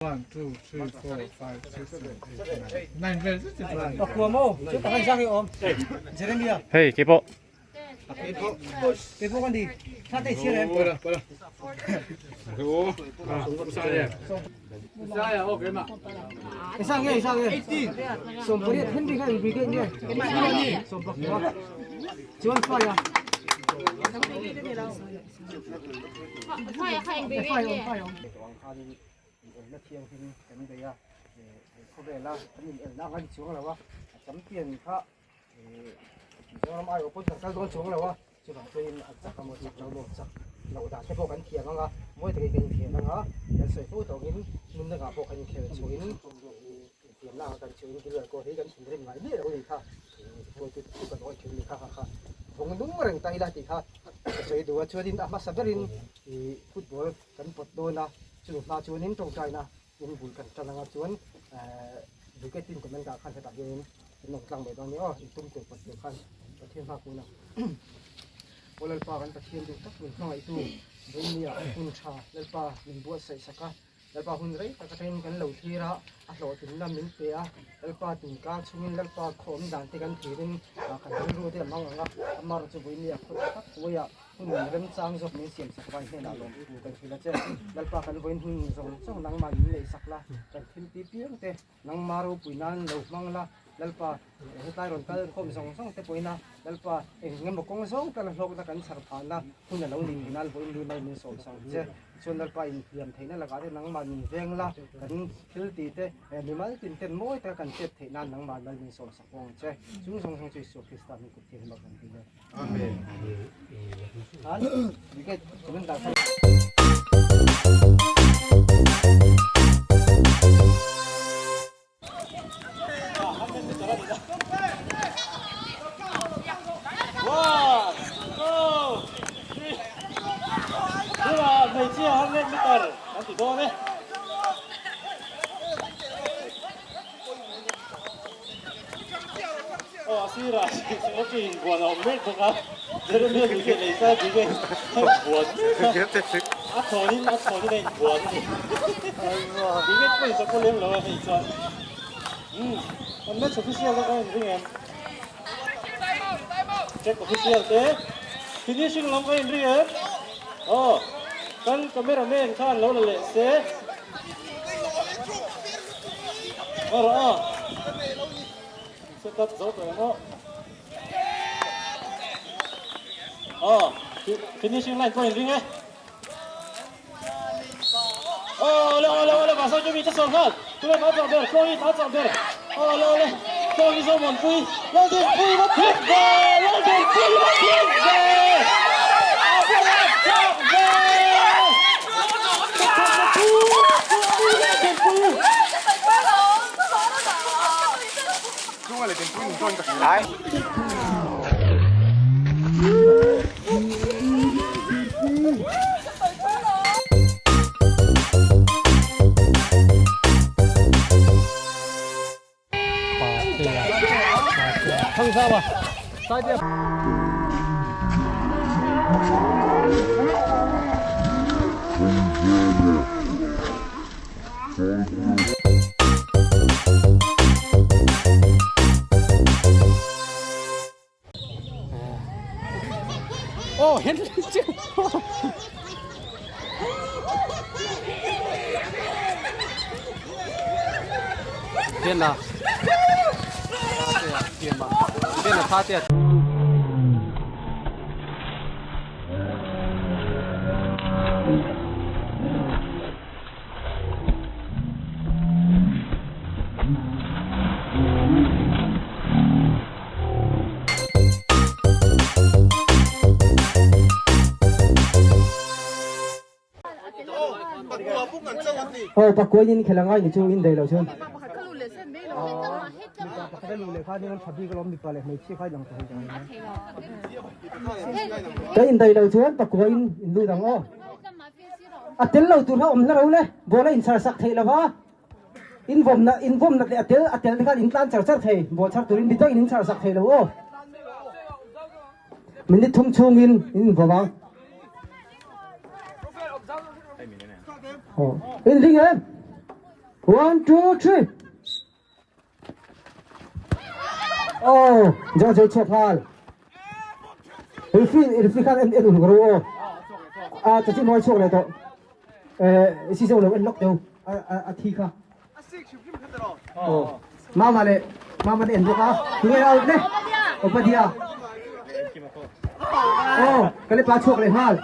One, two, three, four, five, six, seven, eight, nine. Nine vel zet zet chuan. Pakua maw? Chu pakhat zang hi awm. Jeremia. Hei keipawh. Keipawh kan ti. Thla te chhiar em? Pawla pawla. Isaiah okay ma. Isang nge isang nge. 18. Henry kha eng brigade nge? Sawmpakua. Chuan fire. Fire kha eng brigade nge? Fire awm. Inelna thianghlim kan bei a, he khawvela kan inelna ang a ni chuang lo a, a champion kha Mizoram aiawh pawn kan kal dawn chuang lo a, chuvang chuanin a chak emaw chak lo emaw chak loh dan te pawh kan thiam ang a, mawi takin kan inthiam ang a, kan sawi fo tawngin hmun dangah pawh kan inkhel chhuahin infiamna anga kan chhuahin Gilgal Court hi kan thinrim ngai miah lo a ni kha, hruaitu te chu kan awih thin a ni kha kha kha vawng nung reng ta ila tih kha ka sawi duh a, chuanin a hmasa berin ih football kan pawt dawn a. Chu hma chuanin tawngtaina in bul kan tan anga chuan brigade team commander khan hetah hianin an awm tlang mai dawn nia aw in tum tur pawt tur khan Pathian hma kun a Aw Lalpa kan Pathian duh tak min hmangaihtu Vawinia hun tha Lalpa min buatsaih sak a Lalpa hun rei tak atangin kan lo thlir a a hlawhtlinna min pe a Lalpa tunkar chungin Lalpa khaw awm dan te kan thlirin kan rilru te a mang ang a amar chu Vawinia khaw tha tak hnuaiah Hun remchang zawk min siam sak vai hnenah lawmthu kan hrilh a che. Lalpa kan vawiin hun zawng zawng nangmah min neih sak la, kan thil ti piang te nangma ropui nan lo hmang la, Lalpa hetlai rawn kal khawm zawng zawng te pawhin a, Lalpa eng emaw kawng zawng tana hlawkna kan chhar phahna hun a lo ni tih nan vawiin ni mai min sawm sak ang che. Tichuan Lalpa inhliam theihna lakah te nangmah min veng la, kan thil ti te mimal tin ten mawi taka kan chet theih nan nangmah lal min sawm sak pawh ang che. Chung zawng zawng chu Isua Krista hming kut thianghlim a kan ti le. Aw a sirah secretary in buan a awm mek bawk a, Jeremia Brigade leh Isaiah Brigade a inbuan mek a, a thlawnin a thlawnin a inbuan a ni. Brigade pawh insak pawh lem lo a hei chuan umm an match official te kha inring em? Check official te finishing lam kha inring em? Aw kan cameraman khan lo la leh se. Aw rawh aw. Set up zo tawh ang aw. Aw, finishing line pawh inring e. Aw, ole ole ole, mahse chu mi te sawn nghal. Tunge ta chak ber, Chloe ta chak ber. Aw, ole ole, Chloe zo Muanpui. Laldinpui va thik ve, Laldinpui va thik ve. A va rap chak ve. Oh, Henry Thiên nào Thiên mà Thiên là tha tiền Aw pakua in khel angai ni chu in dei lo chuan mipa pakhat a luh leh khan an tha bik alawm mipa leh hmeichhia kha in ang tawh ka in dei lo chuan pakua in in lut ang aw a tel lo tur kha awm hla ro le ball a in chhar sak theih lova In vawmna in vawmna leh a tel a tel te khan in tlan char char thei ball chhar turin midang in in chhar sak thei lo aw. Minute thum chhungin in invawm ang. Aw in ring em? One, two, three. Oh, jang choi chhuak nghal. Referee, referee khan en en uluk ro aw. A chachi mawi chhuak leh tawh. Eh, si zo lo en lawk teu. A a a thi kha. Oh. Mama leh mama te en bawk a. Tunge out le? Obadia. Oh, kale pa chhuak leh nghal.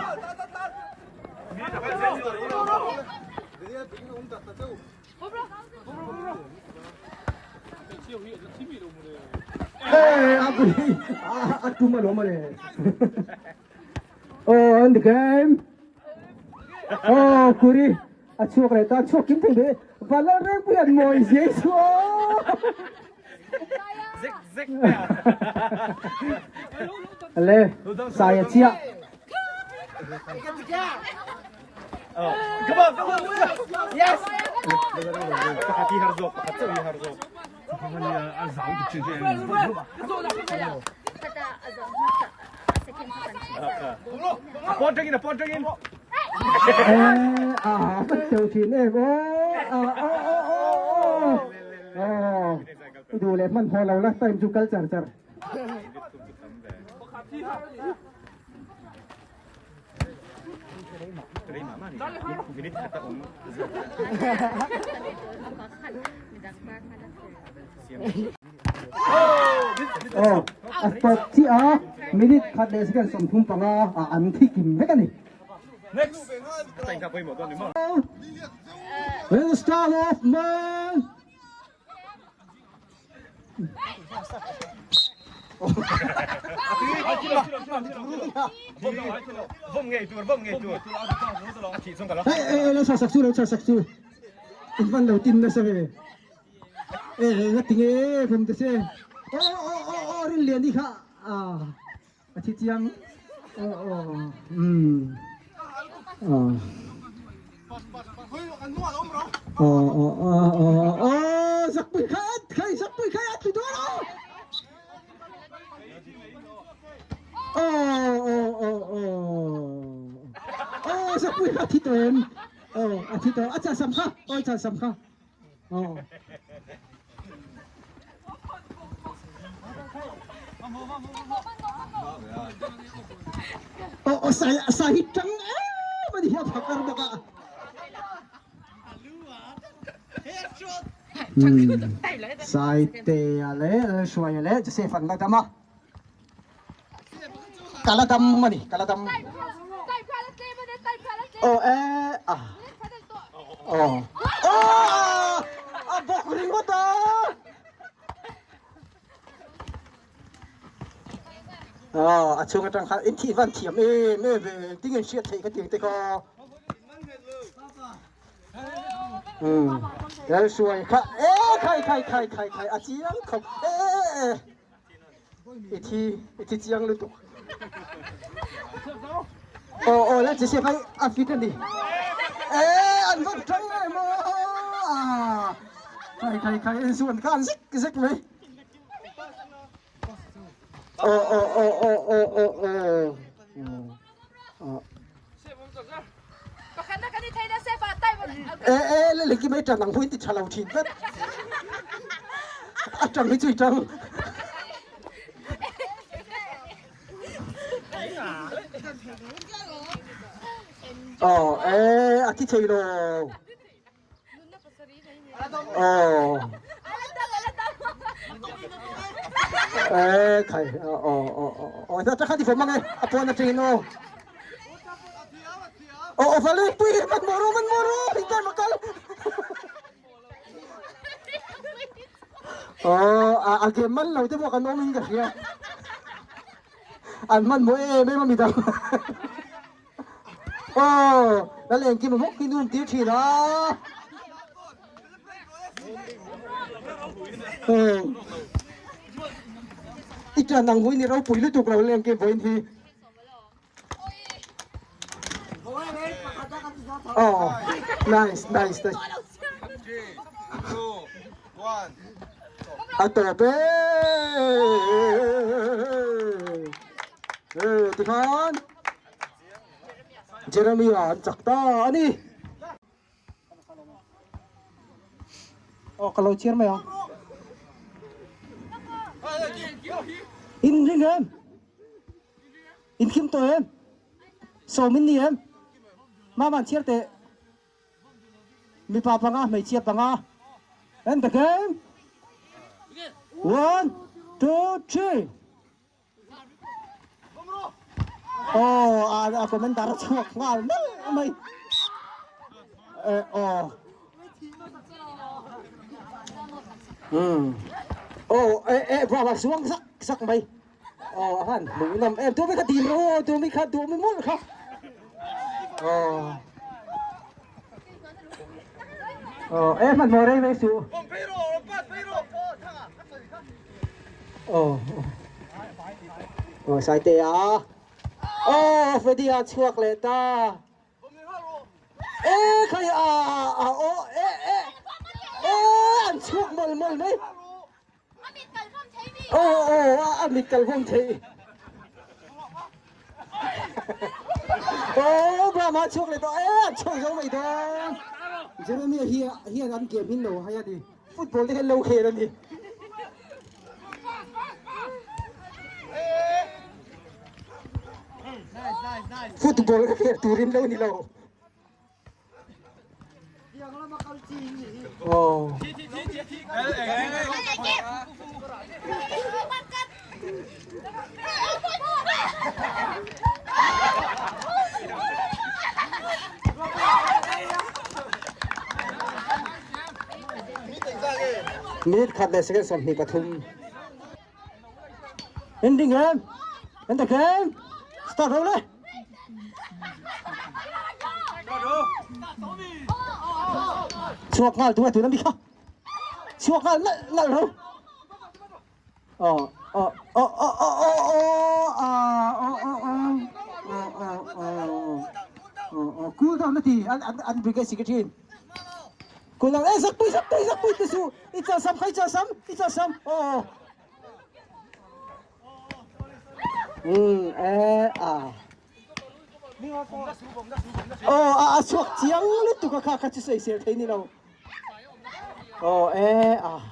A tum alawm ale. Oh, and the game. Oh, kuri. A chhuak leh ta, chhuak kim thei ve. Valal reng pui an mawi zia chu. Zek zek. Le, sai a chiah. Come on, come on, yes. Pakhat hi har zawk, pakhat chauh hi har zawk. A pawn tangin, a pawn tangin. A kan teu thin em aw. A a a a. Duh leh hmanhmawh lo la time chu kal char char. Aw, a stop chiah a, minute khat leh second 35 ah an thi kim vek a ni. We'll start off man. Hei hei lo chhar sak chu lo chhar sak chu in van lo tin nasa ve e nga tinge vawm te se aw aw aw aw rin lian hi kha a A thi chiang aw aw umm aw aw aw aw aw aw zakpui kha khai zakpui khai a tlu dawn aw aw aw aw aw aw zakpui kha a thi tawh em aw a thi tawh a chahsam kha aw chahsam kha Aw. Aw aw sai sai hi tang em ani hi a phakar bawk a. Sai te a leh Lalhruaia leh Joseph an la dam a. Ka la dam ani ka la dam. Aw e a. Aw. Aw a bawk ringawt a. Aw a chhung atang khan in thih van thiam em em ve engtin nge hriat theih ka ti ang te kha. Um Lalhruai kha e khai khai khai khai khai a chiang khawp e e e. I thi, i thi chiang lutuk. Aw aw la chi siak ai a fit a ni. E an va tang em aw. Khai khai khai en suan khan zek zek mai. Aw aw aw aw aw aw aw. E e le le ki mai tang ang phuin ti tha lo thin tlat. A tang hi chu i tang. Aw e a thi thei lo. Aw. E khai aw aw aw aw ta kha ti fo mang e a pawn atangin aw. Aw aw vale pui man moro man moro hingkai makal. Aw a a game man lo te pawh kan awm in ka hria. An hman maw em em a midang. Aw, lal engkim a hawk hi num tir thin a. Aw, i tan ang vawiin hi ropui lutuk lo lal engkim vawiin hi. Aw, nice, nice, nice. A tawp e. Tikhan. Jeremia an chak ta a ni. Aw ka lo chhiar mai ang. In ring em? In khim tawh em? Sawm in ni em? Mama an chhiar teh. Mipa panga, hmeichhia panga. End the game. One, two, three. Aw a a commentar a chhuak nghal nalh mai eh aw um aw eh eh brava zuang zak zak mai aw a han hmuh nawm em tu mi kha dim rawh aw tu mi kha duh mi mawlh kha aw aw eh hmanhmawh reng reng suh. Aw aw Saitea aw Freddy a chhuak leh ta e khai a a aw e e e an chhuak mawlh mawlh mai aw aw a mit kal vawm thei aw Brahma chhuak leh tawh e an chhuak zo mai dawn Jeremia hi hian an game hin lo hai a ni. Football te hian lo khel a ni. Football ka khel turin lo ni lo. Oh. Minute khat leh second 23. Ending em? End the game. Start ro le. Chhuak nghal tu tu na mi kha. Chhuak nghal nal nal ro. Aw aw aw aw aw aw aw ah aw aw aw aw aw aw aw aw cool down a ti an an an brigade secretary in cool down eh zakpui zakpui zakpui ti suh i chalsam kha i chalsam i chalsam aw aw um eh ah aw a a chhuak chiang lutuk a kha kha chu sawisel thei ni lo aw eh ah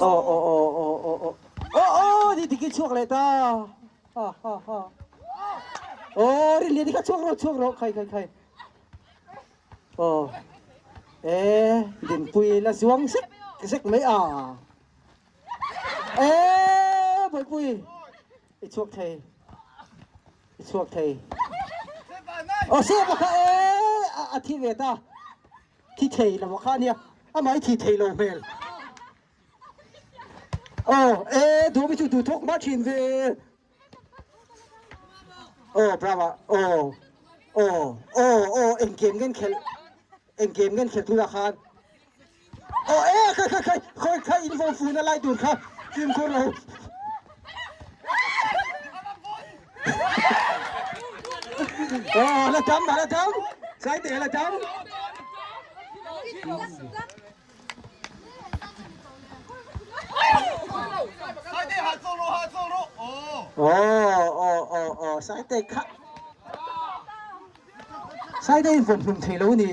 Aw aw aw aw aw aw aw aw ni dik i chhuak leh ta ha ha ha aw rin lian i kha chhuak rawh chhuak rawh khai khai khai aw e dinpui la zuang zek zek mai a e bawihpui i chhuak thei i chhuak thei aw se bawk kha e a thi ve ta Thi thei lo kha ania, amah hi thi thei lo hmel. Aw e duhmi chu duh thawk mah thin ve. Aw brava aw aw aw aw eng game ngen khelh eng game ngen khelh tunah khan aw e khai khai khai khawi khai in vawm fun a lai tur kha fimkhur lo. Aw la tam la tam Saite la tam. Aw aw aw aw Saite kha Saite in vawm hlum thei lo ni.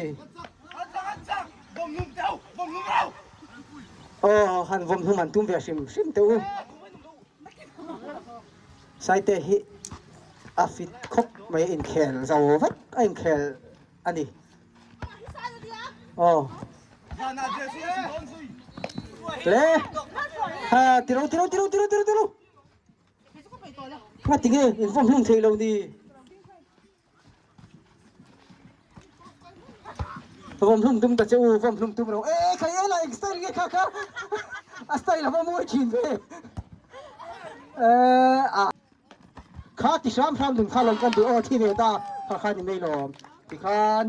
Aw han vawm hlum an tum ve hrim hrim teh u. Saite hi a fit khawp mai a inkhel zo vek a inkhel a ni. Aw. Le. Ha tiro tiro tiro tiro tiro tiro. Nga tinge in vawm hlum thei lo ni. Vawm hlum tum ta che u, vawm hlum tum ro. E khai e la eng style nge kha kha. A style a va mawi thin ve. E a kha ti hram hram dun kha lawm kan duh aw thi ve ta kha kha ni mai lawm. Tikhan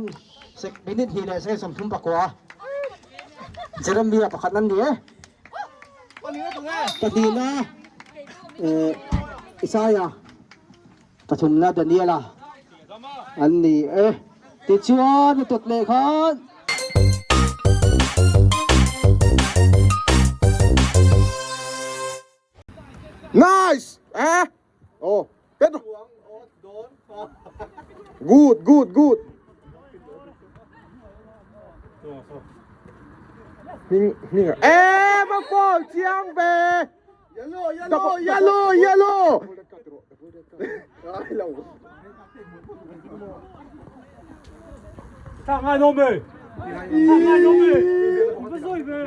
sek minute hnih leh second 39. Jeremia pakhat nan ni e. Pahnihna Isaiah. Pathumna Daniela an ni e. Tichuan a tawt leh khan. Nice! Eh? Oh, Pedro. Good, good, good. Hming hming e va foul chiang ve. Yellow yellow yellow yellow. Thak ngai no me. Thak ngai no me. Va zoi ve.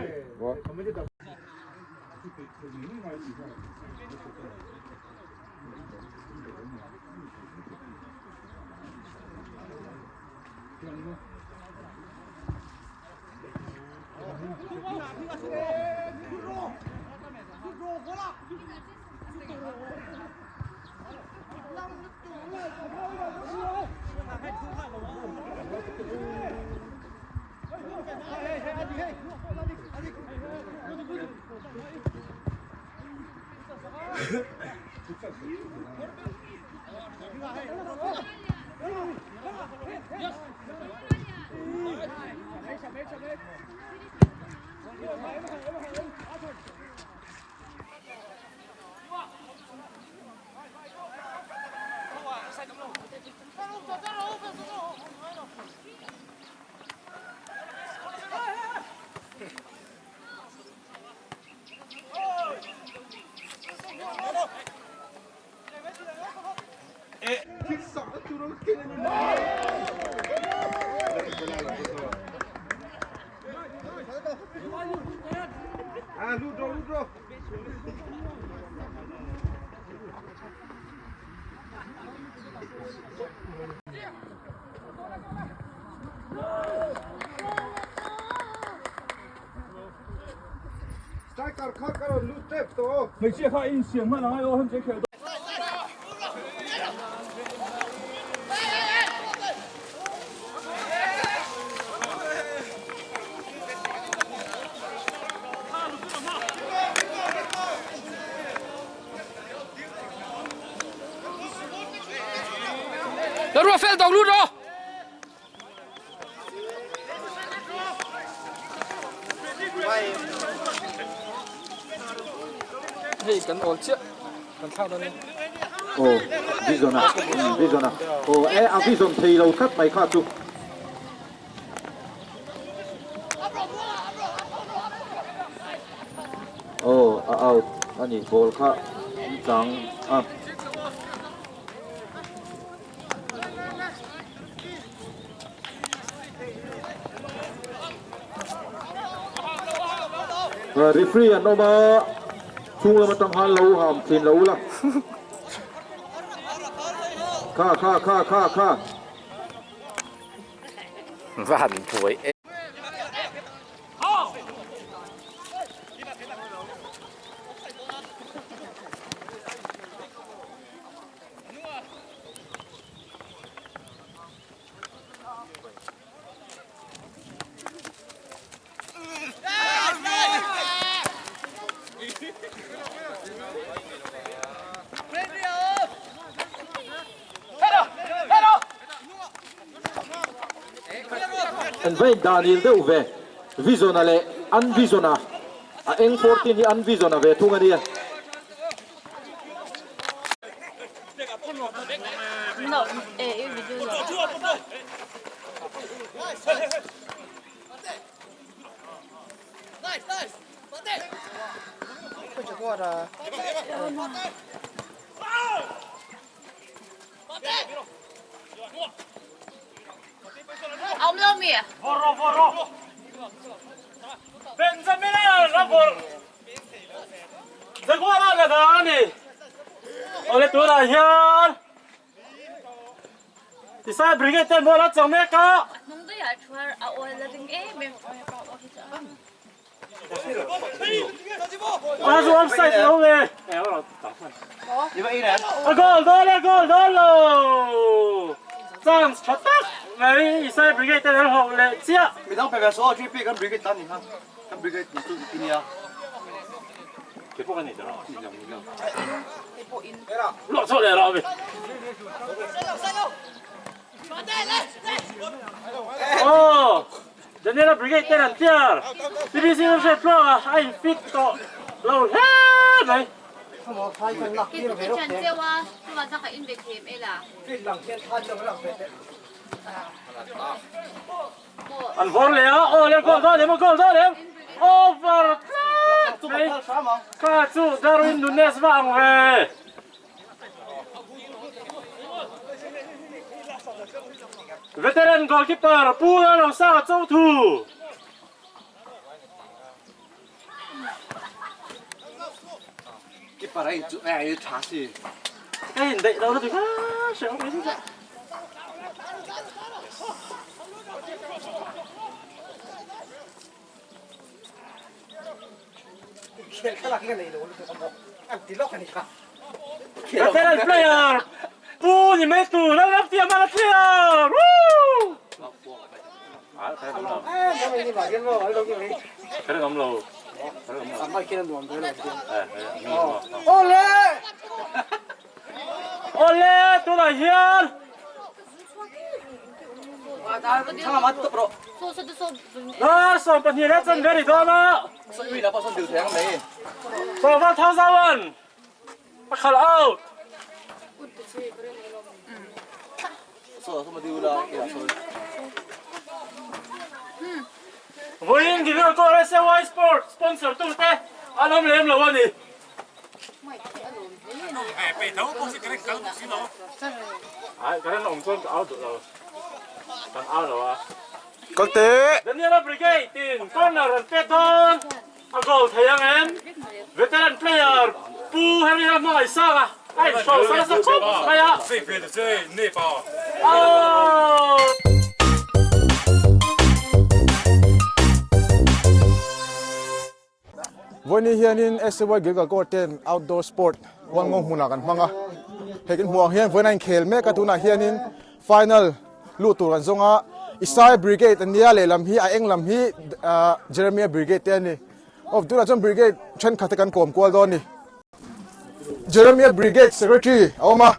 Ruafel dawk lut rawh. Hei kan awl chiah kan thlak dawn nia. Aw vision a vision a aw e a vision thei lo tlat mai kha chu. Aw a out a ni ball kha an chang a. Referee an awm a, chhung lam atang khan lo ham thin lo ula. Kha kha kha kha kha. Va han buai e. An va indanil deuh ve Vision a leh Unvision a a eng 14 hi Unvision a ve thung a nia. Awle tunah hian Tisai Brigade ten ball an chang mek a. A zu offside lo ve. A goal dawn e goal dawn lo. Chance tha tak mai Isai Brigade ten an hawk leh chiah. Midang pe ve saw GP kan brigade tan ni kha. Kan brigade ni chu i nia. Ke pawh ka nei ta lo. Luah chhuah leh rawh ve. Aw, Daniela Brigade ten an clear. TBC ram hriat tluang a, a in fit tawh lo hle mai. An vawr leh a, aw leh goal dawn em, goal dawn em, over tlat mai. Kha chu Darwin Nunez va ang ve. Veteran goalkeeper Pu Lalrosanga Chothu. Keeper ai chu ai tha si. Cái hình đệ đâu nó thì quá sợ không biết Veteran player Pu ni mai tu la lam tiam ala clear. Woo! Cái đó lo. Ole! Ole, tunah hian. Dar 12 leh chanve a ni dawn a. Sawva 1000 a khalh out. Vawiin Gideon Kawr SAY Sport sponsor tute an awm lem lo a ni. Ai current awm chuan ka au duh lo. Kan au lo a. Kal teh! Daniela Brigade in corner an pek dawn. A goal thei ang em? Veteran player Pu Henry Lalhmangaihsanga a inhrawlh sa nasa khawp mai a. Aww! Vawiin hianin SAY Gilgal Court ten outdoor sport Hualngo hmunah kan hmang a, hei kan hmuh ang hian vawiin a inkhel mek a, tunah hianin final luh tur kan zawng a, Isai Brigade an nia lehlam hi a eng lam hi Jeremiah Brigade te a ni. Aw tunah chuan Brigade thenkhat te kan kawm kual dawn a ni. Jeremiah Brigade Secretary a awm a,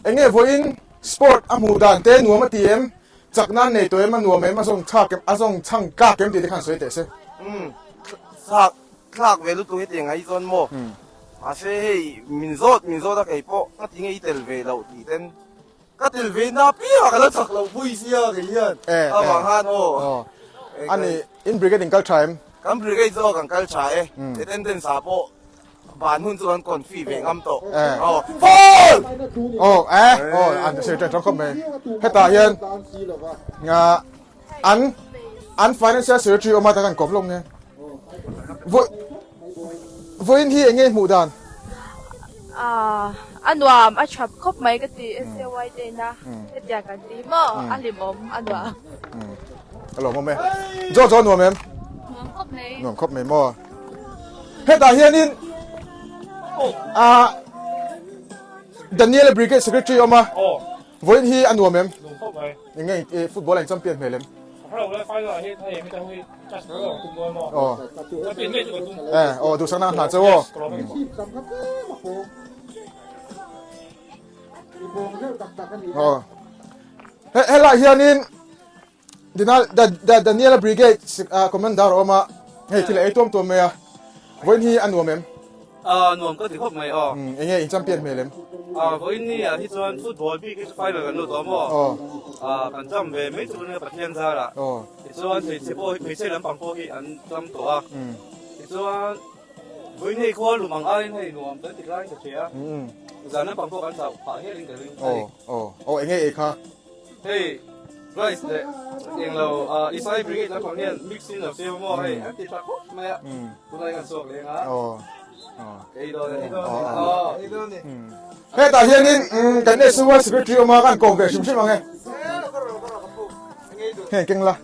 eng nge vawiin sport a hmuh dan te nuam a ti em, chak nan nei tawh em a nuam em a zawng chhak em a zawng chhang tlak em tih te khan sawi teh se. Umm thlak thlak ve lutuk hetiang ai chuan maw mahse hei min zawt min zawt a kei pawh ka ti nge i tel ve loh tih ten ka tel ve na piang ah ka lo chak loh pui sia kei hian avang khan aw ani in brigade in kal tha em kan brigade zawk kan kal tha e attendance ah pawh ban hun chu kan confi ve ngam tawh aw foul aw eh aw an se tang khawp mai hetah hian nga an an financial secretary awm a ta kan kawp lawk nge Vawi vawiin hi eng nge hmuh dan? Ah, a nuam, a tha khawp mai ka ti SAY te ina hetiang kan ti maw a hlimawm a nuam. A lawmawm e. Jaw jaw nuam em? Nuam khawp mai. Nuam khawp mai maw. Hetah hianin ah Daniel Brigade Secretary awm a. Vawiin hi a nuam em? Nuam khawp mai. Eng nge football a in champion hmel em? Aw duhsakna hna cheu aw. Aw helai hianin Daniela Brigade commander a awm a hei thil a ei tuam tuam mai a vawiin hi a nuam em? A nuam ka ti khawp mai aw. Eng nge in champion hmel em? A vawiin ni ah hi chuan football bik hi chu final kan lut awm aw. A kan cham ve mai chu nia Pathian zarah. Tichuan hmeichhe pawh hi hmeichhe lampang pawh hi an cham tawh a. Tichuan vawiin hei khua lum ang aiin hei nuam kan ti tlaiin ka hria. Zan lampang pawh kan chauh phah hialin ka ring a ni. Aw eng nge ei kha? Hei rice leh englo Isai Brigade lampang hian mix in lo siam maw hei an ti tha khawp mai a tunlai kan chhuak leng a ei dawn a ni ei dawn a ni. Hetah hianin kan SUY secretary awm a kan kawm ve hrim hrim ang e. Hei keng la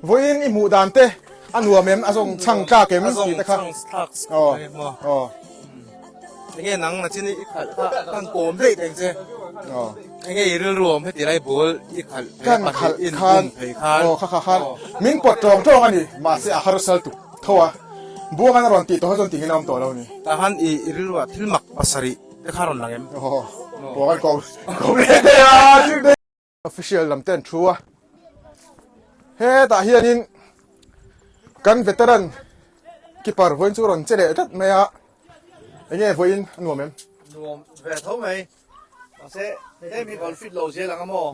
vawiin i hmuh dan te a nuam em a zawng chhang tlak em tih te kha. Aw aw. Enge nang na chin i khalh kha kan kawm daih teng che. Enge i rilru awm heti lai ball i khalh kan khalh khan aw kha kha khan min pawt tawng tawng a ni mahse a harsal tuk tho a buang an a rawn tih tawh kha chuan tingin a awm tawh lo ni. Tah khan i rilru ah thil mak pasarih te kha rawn lang em? Aw buang an kawm kawm leh daih a thil daih. Official lam te an thu a, hetah hianin kan veteran keeper vawiin chu rawn che leh tlat mai a, enge vawiin a nuam em? Nuam ve tho mai, mahse hei mi kan fit lo zel ang a maw?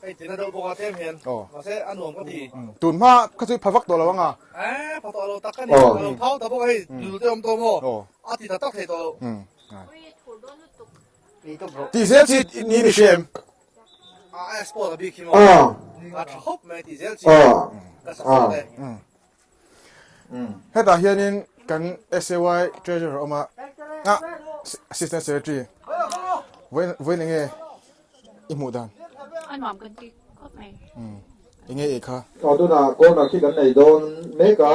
Hei tina deuh bawk a tlem hian. Mahse a nuam ka ti. Tun hma kha chu i pha vak tawh lo ang a. Eh, pha tawh lo tak ka ni. Ka lo phau ta bawk a hei, dul te awm tawh maw? A ti ta tak thei tawh lo. Tih zel chi ni ni hria em? A a sport a bik hi maw? A tha khawp mai tih zel chi. Ka support e. Hetah hianin kan SAY treasurer awm a, ah assistant secretary vawiin vawiin enge i hmuh dan? A nuam kan ti khawp mai. Enge ei kha? Aw tunah corner khi kan nei dawn mek a,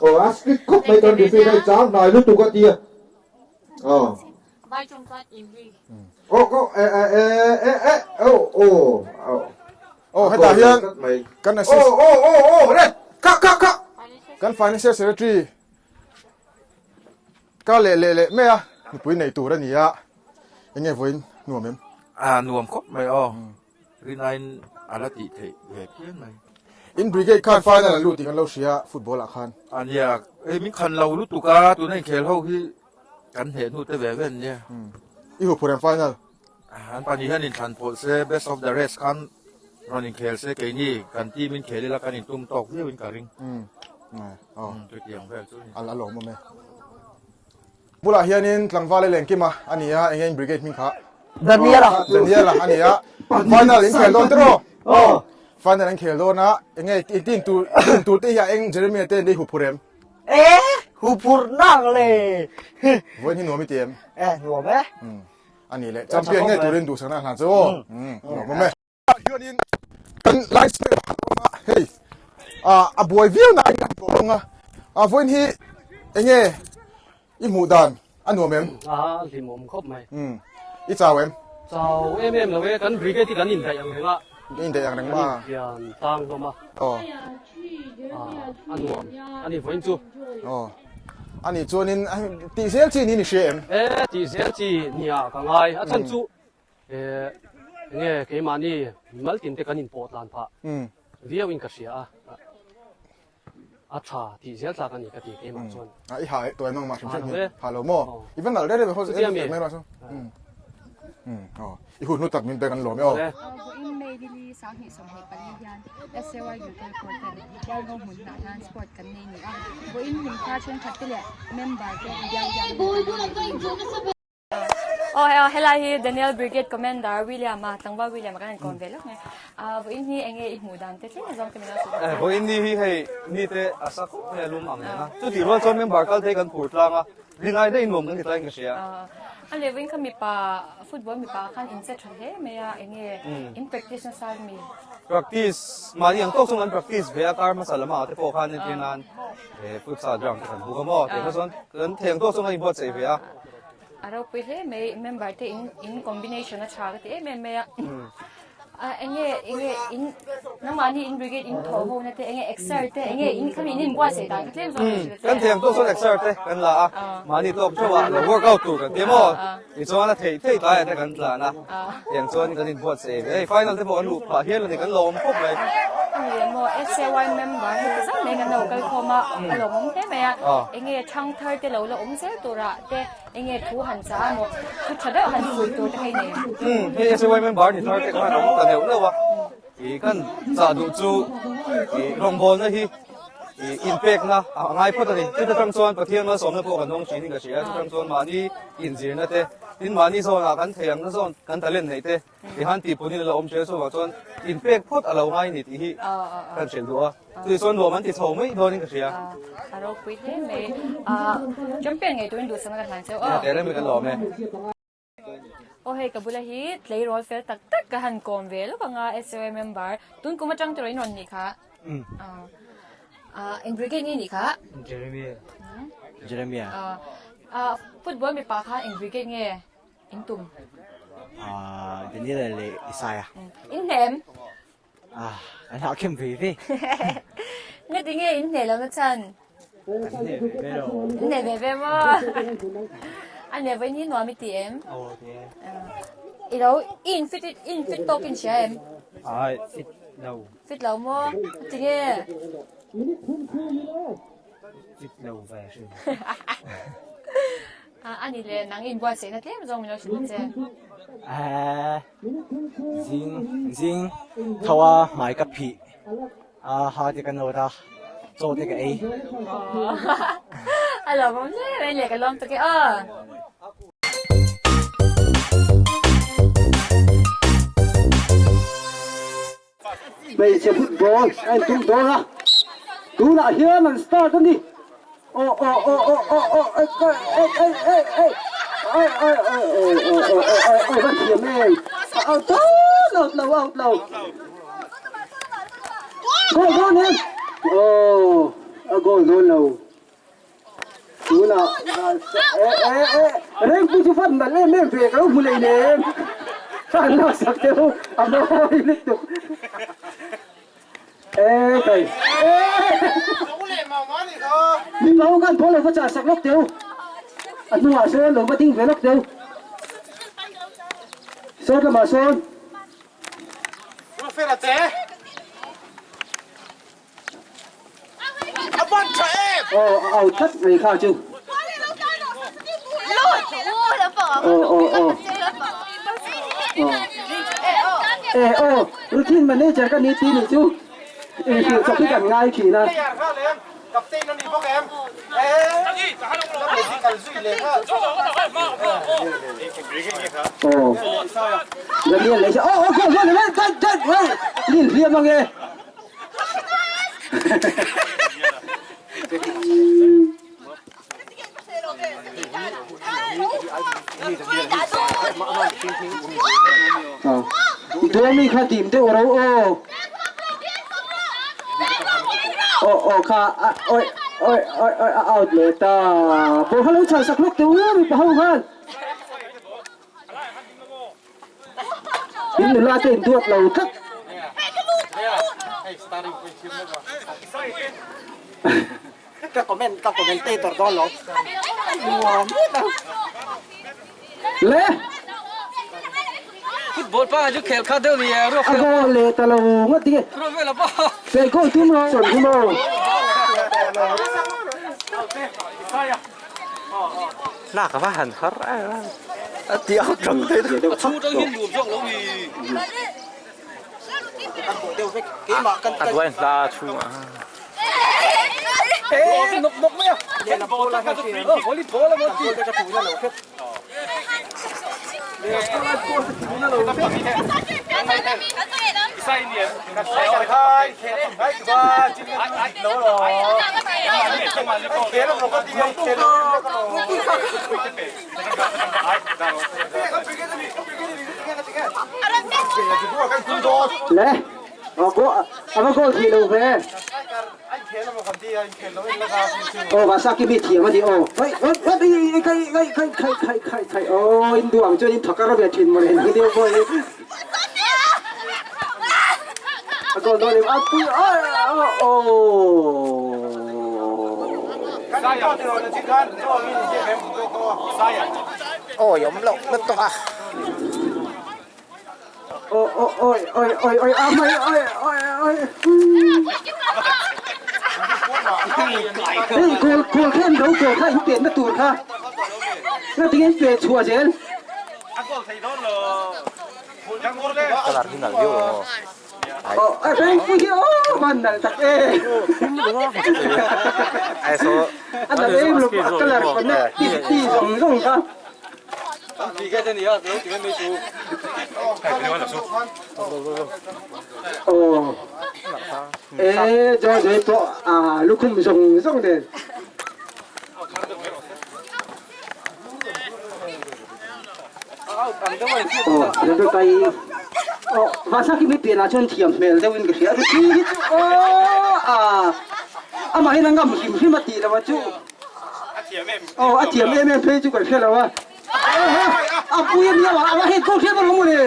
aw a strict khawp mai kan referee kha i chang hnai lutuk a tia aw. Vai tawng chuan inri. Aw ko e e e e e aw aw aw. Aw hetah hian kan assist Aw aw aw aw red kha kha kha. Kan financial secretary ka leh leh leh mai a nupui nei tur a ni a enge vawiin nuam em? A nuam khawp mai aw. Rinaiin a la tih theih ve phian mai. In brigade khan final an lut tih kan lo hria football ah khan. A nia hei min khan lo lutuk a tuna inkhel ho hi kan hneh hnu te ve ve an nia. I huphurh em final? An pahnih hian inthlan pawlh se best of the rest khan rawn inkhel se keini kan team in khel ila kan intum tawk viau in ka ring. Chutiang vel chu a ni. A lawmawm e. Bulah hianin tlangval e Lengkima a ni a, enge in brigade hming kha? Daniela. Daniela a ni a, final in khel dawn tiraw? Aw. Final an khel dawn a, enge i team tur team tur te hi a eng Jeremia te an ei huphurh em? E huphurh nang le. Vawiin hi nuam i ti em? E nuam e. A ni le, champion ngei turin duhsakna a hlan chu aw. Nuam awm e. Hianin kan license pakhat a awm a, hei ah a buai viau na in a tawng a, a vawiin hi enge i hmuh dan a nuam em? A hlimawm khawp mai. Um i chau em? Chau em em lo e, kan brigade hi kan indaih ang reng a. Kan indaih ang reng ma. Kan infian tang hlawm a. Aw. A nuam a ni vawiin chu. Aw. A nih chuanin tih zel chi niin i hria em? E tih zel chi nia ka ngai, a chhan chu Enge keimahni mimal tin te kan inpawh tlan phah viau in ka hria a, a tha tih zel tlak a ni ka ti keimah chuan. A i ha tuai mang mah hrim hrim hi ha lo maw? I va nalh reh reh ve ho em mai chu. I hun hlu tak min pek an lawm e aw. Vawiin May nili 2024 hian SAY Gilkal Court ten Hualngo hmun hnah hian sport kan nei ni a, vawiin hlimthla thenkhat te leh member te biak biak in kan nei a ni. Aw hei helai hi Daniel Brigade Commander William a tlangval William a kan han kawm ve lawk mai. Ah vawiin hi enge i hmuh dan te tlem azawng te min lo sawi Eh vawiin ni hi hei ni te a sa khawp mai a lum ang reng a. Chutih rual chuan member kal te hi kan phur tlang a, ringai daih nuam kan ti tlaiin ka hria. A leh vawiin kha mipa football mipa khan in che tha hle mai a enge in practice nasa mi? Practice mahni ang tawk chuan kan practice ve a kar hmasa lamah te pawh khan entir nan he futsal ground te kan buk a maw tih kha chuan kan thei ang tawk chuan kan inbuatsaih ve a. A ropui hle mai, member te in in combination a tha ka ti em em mai a. A enge enge in nangmahni in brigade in thawh ho na te enge exer te enge in khami in inbuatsaih dan kha tlem zawk ka hrilh che. Kan thiam tawk chuan exer te kan la a, mahni tawk theuh a lo workout tur kan ti a maw? Tichuan a theih theih tlaiah te kan tlan a, tiang chuan kan inbuatsaih ve. Hei final te pawh kan luh phah hial a ni, kan lawm khawp mai. A ni emaw SAY member heti zat mai kan lo kal khawm a, a lawmawm hle mai a, enge thangthar te lo la awm zel turah te Enge thu han chah a maw? Thu tha deuh han pui tur te hei nei. Umm hei SAY member ni thar te khan a awm ta neuh neuh a, ih kan chah duh chu ih rawngbawlna hi ih inpekna a ngai phawt a ni. Chuta tang chuan Pathian malsawmna pawh kan dawng thin in ka hria, chuta chuan mahni inzirna te, tin mahni zawnah kan thei ang na zawn kan talent neih te Tihan tih punin a lo awm ṭhel chuvang chuan inpek phawt a lo ngai ni tih hi kan hrilh duh a, chutih chuan nuam an ti chho mai dawnin ka hria. A ropui hle mai. Champion ngei turin duhsakna ka hlan cheu aw. Tel em kan lawm e. Aw hei ka bula hi tleirawl fel tak tak ka han kawm ve lawk anga SOA member tun kum atang tawh in rawn nih kha. Eng brigade nge nih kha? Jeremiah. Jeremiah. Football mipa kha eng brigade nge? In tum. Ah, Daniela leh Isaiah. In hne em? Ah, an hah khem ve ve. Nge ti nge in hne lo na chhan? Kan hne ve ve lo. In hne ve ve maw? A hne vawiin hi nuam i ti em? Aw, ti e. I lo, i in fit i in fit tawk in hria em? Ah, fit lo. Fit lo maw? Ti nge? Fit lo ve hrim. A ni le, nang inbuatsaihna tlem zawng min lo hrilh che. Zing zing tho a hmai ka phih a ha te ka nawt a chaw te ka ei. A lawmawm hle mai le ka lawm tuk e aw. Hmeichhe football a intum dawn a, tunah hian an start a ni. Aw aw aw aw aw aw ei ei ei ei ei ei ei ei ei aw aw aw aw aw va thiam em a out dawn out lo out lo goal dawn em aw a goal dawn lo tunah e e e rengpui chu fan nalh em em ve ka lo hmu leh nem fan laksak te u a mawi lutuk. E kai. Mi pau kan ball lo va chah sak lawk teu. A hnungah sawn lo va ding ve lawk teu. Sawn lamah sawn. Aw a out tlat mai kha chu. Aw aw aw. E aw routine manager ka ni ti nih chu inhrilh chawp hi kan ngai thin a. Aw Daniel leh aw aw goal goal goal goal goal lin hliam ange. Duami kha dim deuh ro aw. Aw aw kha oi oi oi oi a out leh ta. Ball kha lo chhan sak lawk teh u mipa ho khan. In nula te in duat lo tlat. Ka comment ka commentator dawn lo. Nuam ngawt ang. Le. Football pa chu khel kha deuh ni e ruak A goal leh ta lo ngawt tinge. Ruak vel a pa. Fei goal tum lo sawn hi maw. Lak a va han har a ti ang tang te A chhung tang hian nuam zawk lo ni. A duai hla chhung a. Le a va goal thei lo ve aw Vasaki mi thiam a ni aw hei hei khai khai khai khai khai khai khai aw in duh ang chuan in thakar ve thin mawle ni deuh pawh hi a goal dawn em a pui aw Awi awm loh lutuk a. Oi oi oi oi oi a mai oi oi oi. Hei goal goal kha em lo goal kha in pet na tur kha. Na tingin pe chhuah zel. Kalar hi nal viau lo maw. Oh, a reng pui hi oh man nal tak e. Ai so. A nal em lo a kalar connect ti ti zawng zawng kha. Aw e jo zui pawh a lukhum zawng zawng nen. Aw Rebecca i aw Vasaki mi pianah chuan thiam hmel deuhin ka hria a thi hi chu aw a amahin a ngam hrim hrim a tih loh a chu. Aw a thiam em em phei chu kan hre lo a. A pui a nia a hei ko hriat alawm mawle.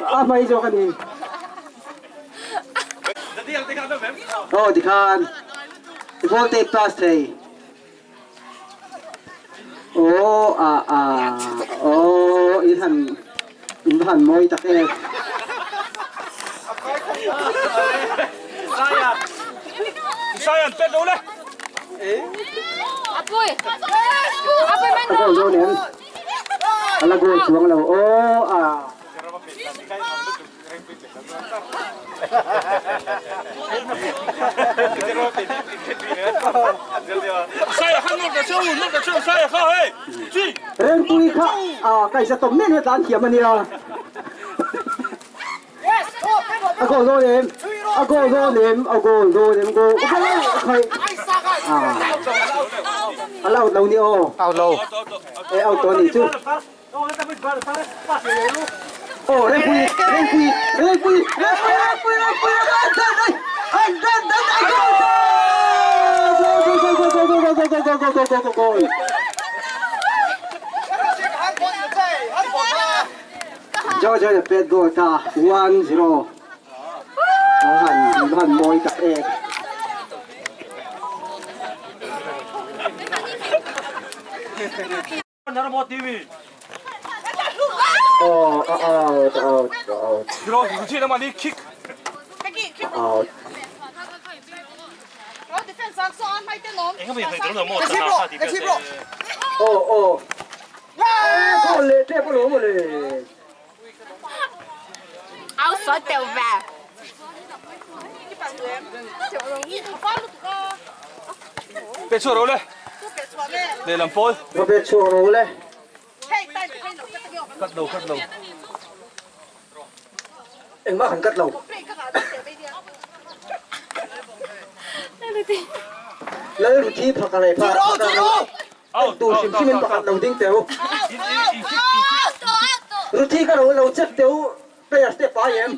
A hmai zawk a ni. Aw tikhan voltage pass thei. Aw a a aw in han in va han mawi tak em. A goal dawn em? A la goal chuang lo aw a. Rengpui kha kaihza tawm nen hian tlan thiam a nia. A goal dawn em? A goal dawn em? A goal dawn em? Goal khai. A la out lo ni aw. Out lo. E out tawh a nih chu. Aw Rengpui Rengpui Rengpui Rengpui Rengpui Rengpui Goal goal goal goal goal goal goal goal goal goal goal goal Jojo a pet goal ta 1-0 a han han mawi tak em. Aw a out a out a out. A out. Aw aw. Goal leh tep alawm mawle. Pe chhuak ro le. Lehlam pawl. Va pe chhuak ro le. Cut lo, cut lo. Engmah kan cut lo. Lalruthi phaka leh phaka En tur hrim hrim in pakhat lo ding teh u. Ruthi ka lo lo check teh u players te pai em.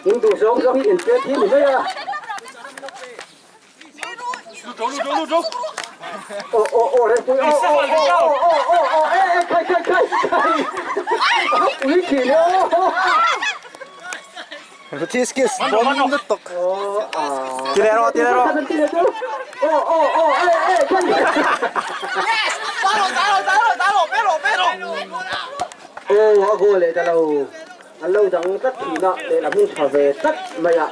In duh zawng zawng hi in pet hi ni mai a. Aw aw aw Rengpui aw aw aw aw aw aw aw e e khai khai khai khai ui thin e aw. Ruthi skills bon lutuk. Ti leh rawh ti leh rawh. Aw aw aw e e khai. Aw a goal leh ta lo. An lo dang tlat thin a, lehlam hi tha ve tlat mai a,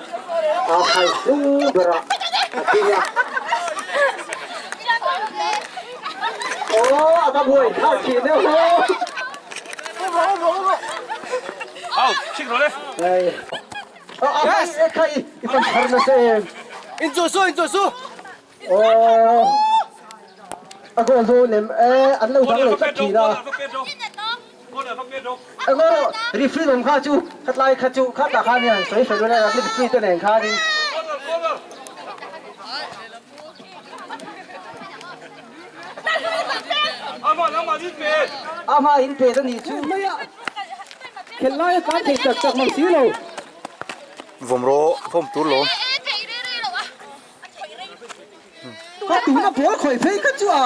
a khai hnung berah a ding a. Aw a va buai thlak thin e aw. Au, chik rawh le. Hei. Yes! E khai i fan thar nasa em. In chu su, in chu su. Aw. A goal dawn em? E an lo dang leh tlat thin a. Engawh referee awm kha chu khatlai kha chu khatah khan hian sawi fel ula referee te nen khanin. Ama in pet a nih chu mai a khelh lai a tlan thei chak chak mang si lo. Vawm rawh vawm tur lawm. Ka tuna ball khawih phei kha chu a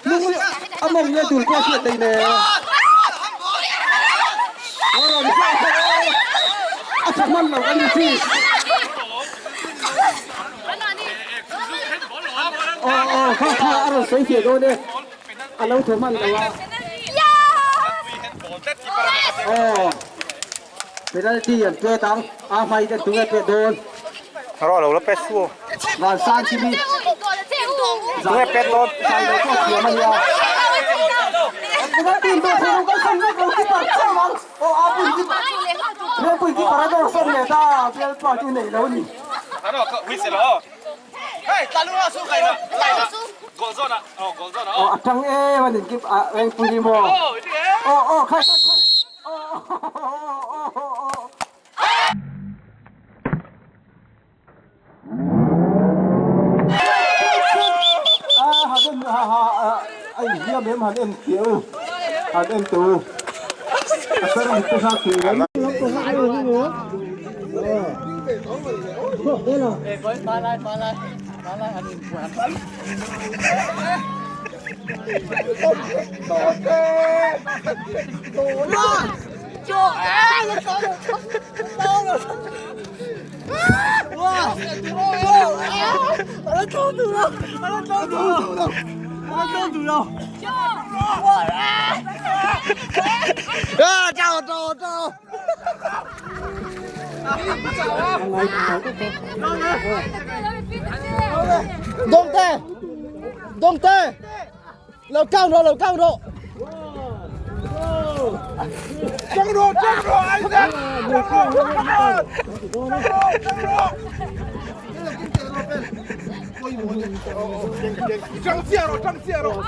lung a mawng nge dul pawh a hriat daih nen. A rawn hriat kha e a tha hman lo a ni chi. Aw aw kha kha a rawn sawi fiah dawn e a lo thaw hman lo a. Aw penalty an pet ang a hmai te tunge pet dawn. Rawh lo la pet su. Van sang chi mi. Tunge pet dawn. Zai lo pawh thiam a nia. Penalty in dawh thei lo kan san vek lo keeper chiah ang. Aw a pui keeper. Rempui keeper a dawr san leh ta bialpa chu nei lo ni. Aw a tang em a nin keeper Rengpui hi maw. Aw aw khai khai khai. Aw aw aw aw. A han en ha ha a inhliam em han en teh u han en teh u. A tarmit te kha tui mai. Dawngte! Dawngte! Lo kang rawh, lo kang rawh! Chang rawh, chang rawh, Isaac! Chang rawh, come on! Chang rawh, chang rawh! Chang chiah rawh, chang chiah rawh!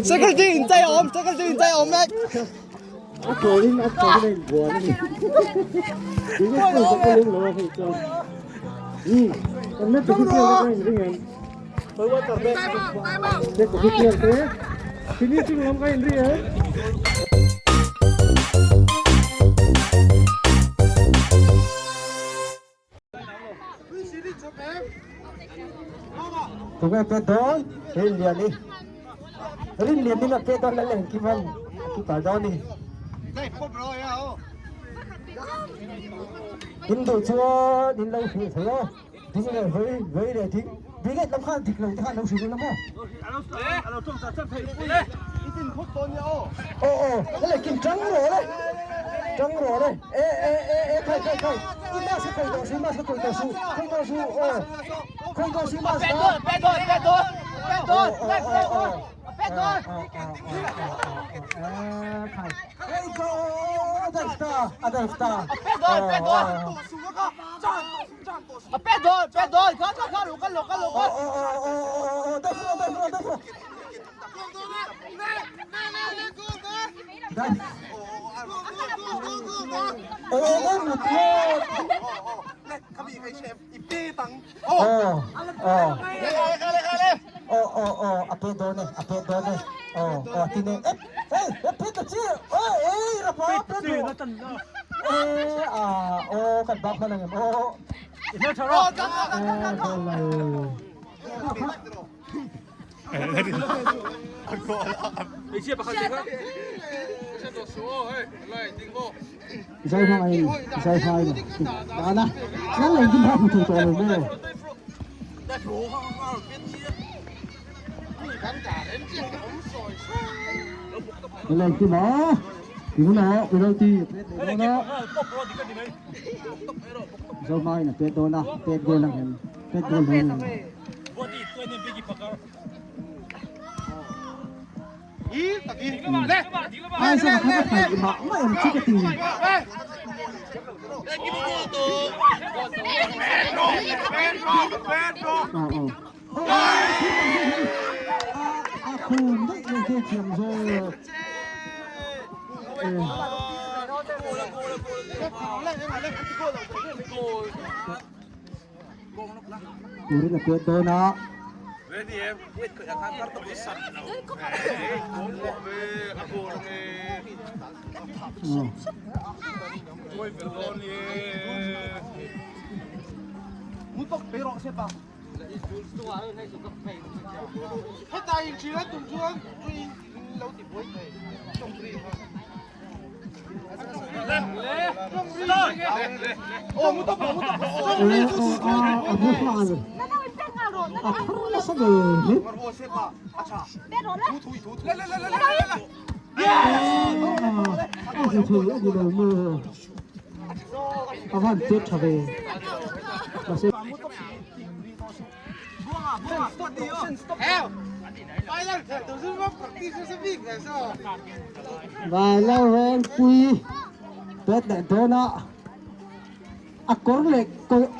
Secretary in chai awm, secretary in chai awm mek! A tawlin a tawlin a inbuan a ni. Kan net official te ka inring em? Net official te finishing lam ka inring em? Tunge pe dawn Rinliani Rinliani na pe dawn lal engkim an keeper dawn ni In duh chuan in lo hrilh thei a ding leh vei vei leh ding brigade lam khan dik lo te khan lo hrilh ula maw Aw aw le kim tang rawh le tang rawh le e e e e khai khai khai i mask kha khawih tawh suh i mask kha khawih tawh suh khawih tawh suh aw khawih tawh suh i mask kha pe dawn pe dawn pe dawn pe dawn pe dawn khai hei go adalf ta adalf ta pe dawn pe dawn pe dawn pe dawn kha kha kha lo kal lo kal lo kal aw aw aw aw dai fro dai fro dai fro Zai hmangin zai hmai na na nan leng kim ha hmu thei tawh lo maw. Leng kim a tuna penalty a pet leh dawn a Zai hmangin a pet dawn a pet goal ang em pet goal dawn em. Ai sa kha ka thai mah mah em chu ka ti. A khum daih mai te thiam zawk. Turin a pet dawn a. A van chet tha ve mahse Vai lo reng pui pet leh dawn a a kawr leh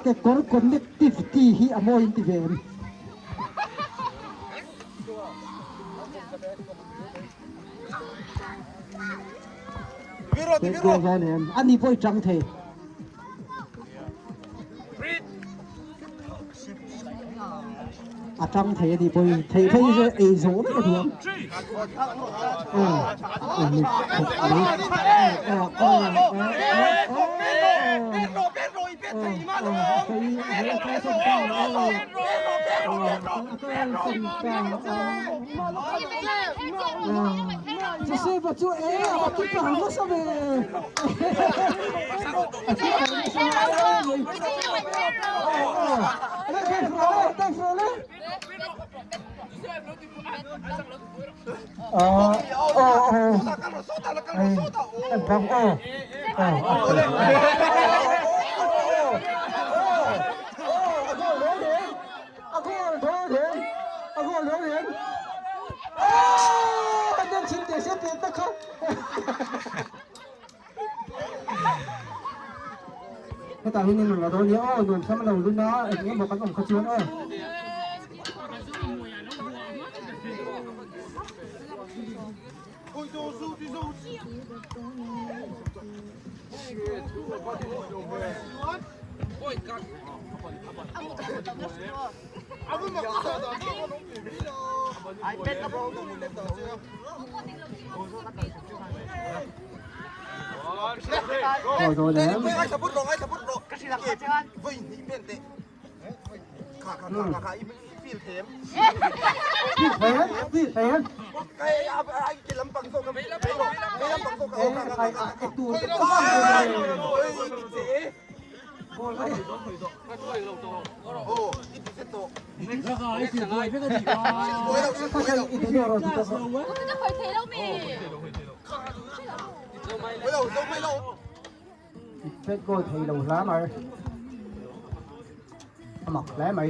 kekawr connectivity hi a mawi in ti ve em. Pet goal dawn em ani pawh i tang thei. A tang thei a nih pawhin thei phei hi chu ei zawh vek a duh ang. Aw uluk khawp mai. Aw aw aw aw Joseph chu e a keeper nasa ve a keeper nasa Hetah hian in rawn la dawn nia aw nuam sam lo lun a eng emaw kan awm kha chuan aw. Aw dawn em. Pet goal thei lo hla mai a mak hle mai.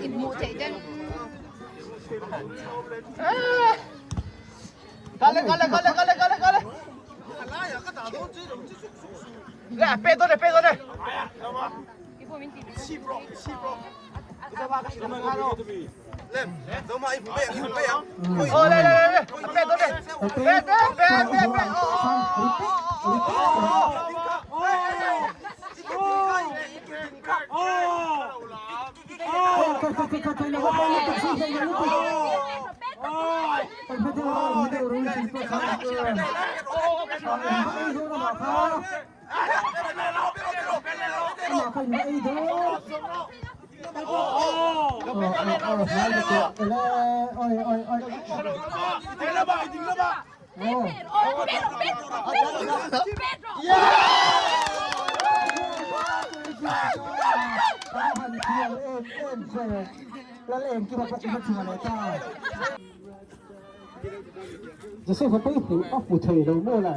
Inhmuh theih den. Kale kale kale kale kale kale. Le pe do le pe do le. Joseph a pawh hmuh a hmu thei lo maw le?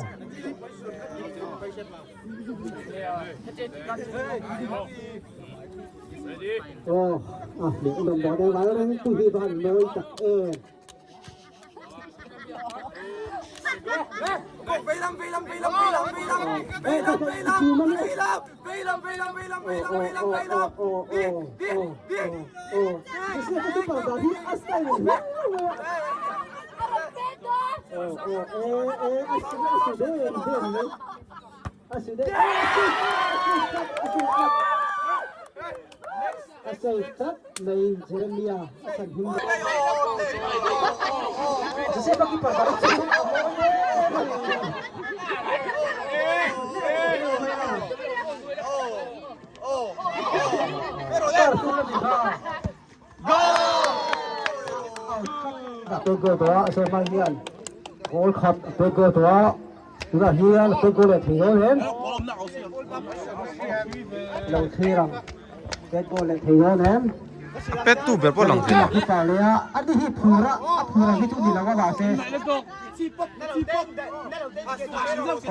Aw, a hmuh nawm dawn em a reng tu hi van mawi tak em. A sawi tlat mai Jeremia a san him Joseph a keeper bar chu a mawi em a ni. A pek goal tawh a, Joseph a hian goal khat a pek goal tawh a, tunah hian a pek goal leh thei dawn em? Lo thlir ang, pek goal leh thei dawn em? A pet tu ber pawh lang thei lo. Keeper leh a, ani hi phur a, a phur ang hi chu ni lo a mahse.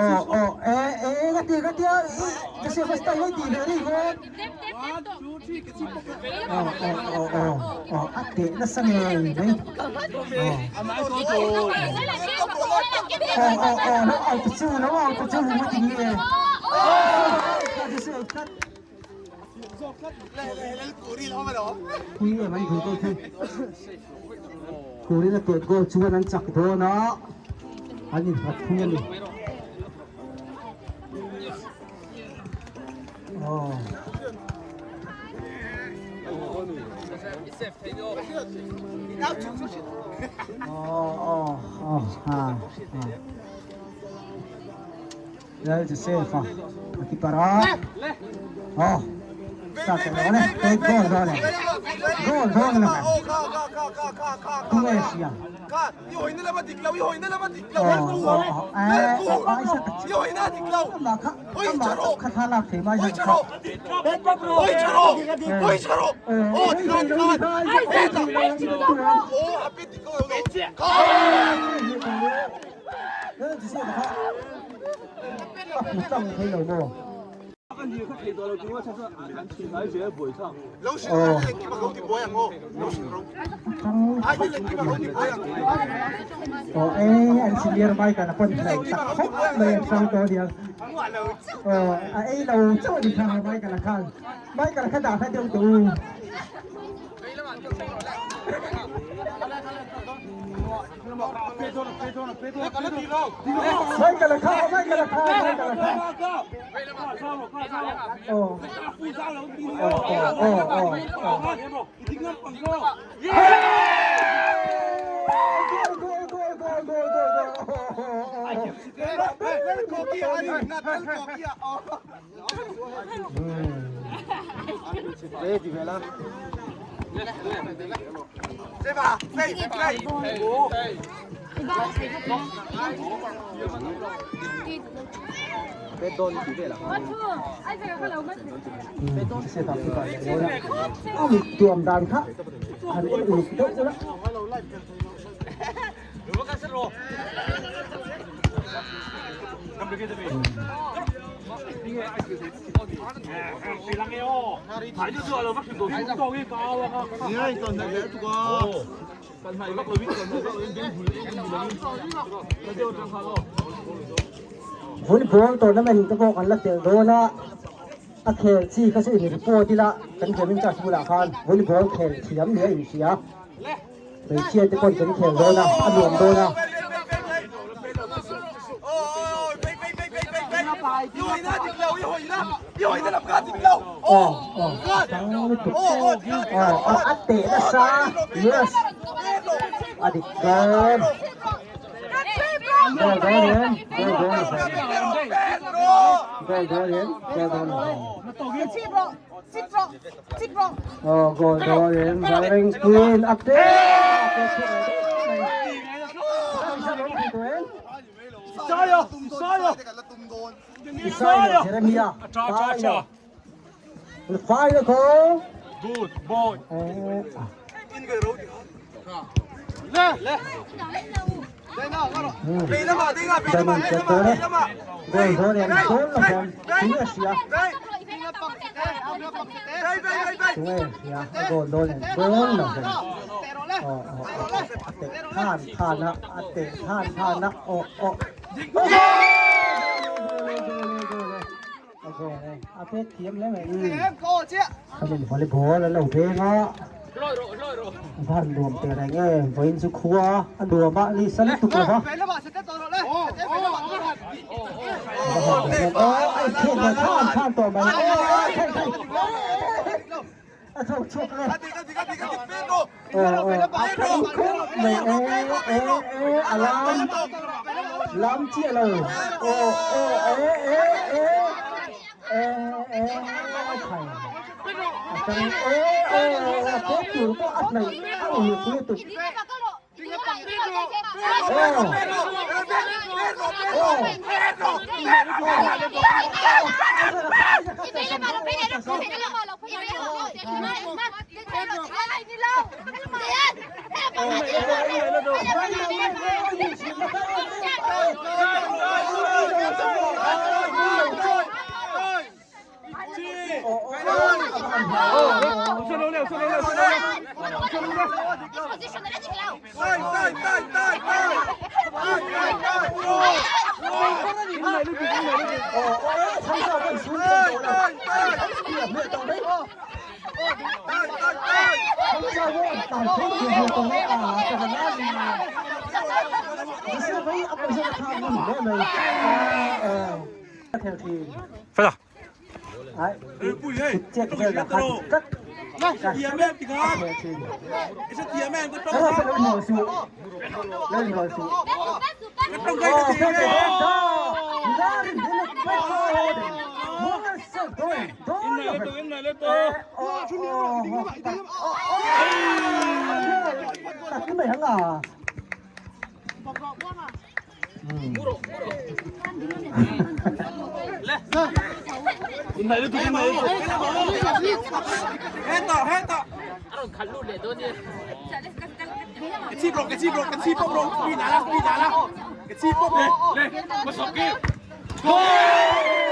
Aw aw e e ka ti ka tia i Joseph a style hi ti ve rih maw? Aw aw aw aw aw a teh nasa ngei mai. Aw aw aw lo out chu lo out chu hmu ti nge. Joseph tlat. Pui em an duh deuh hi. Turin a pet goal chuan an chak dawn a, an innghat phui a ni. Aw. Lal Joseph a a keeper a aw start tawh lo le goal dawn e goal dawn a tunge hria Aw e an senior mai kan a pawn hlei tak khawp mai an hrang tawh ania aw a ei lo chauh a ni kha mai kan a khan mai kan kha dah kha deuh tawh u. Michael kha Michael kha Michael kha aw aw aw aw aw A mit tuam dan kha han en uluk deuh ula. Volleyball tournament te pawh kan la tel dawn a, a khel chi kha chu in report ila kan game in charge bulah khan volleyball khel thiam nia inhria. Hmeichhia te pawn kan khel dawn a, a nuam dawn a. Aw aw tang lutuk aw a teh nasa yes a dik dawn goal dawn em goal dawn goal dawn em goal dawn Aw goal dawn in Zaleng Queen a te Isaiah Jeremiah final the final goal Good boy. Danin chet dawn e goal dawn em goal la hian tunge hria tunge hria a goal dawn em goal la hian aw aw aw a teh than than a a teh than than a aw aw a goal e a pek thiam hle mai khamin volleyball an lo veng a van nuam teh reng e vawiin chu khua a nuam a ni sa lutuk lo va khan khan tawh mai a thawk chhuak e mai e e e a lam lam chiah lo aw aw e e e e e khai a tang e e a pek tur pawh a hnaih a uluk lutuk Fela. Chet vel lah kha dik tlat. Goal!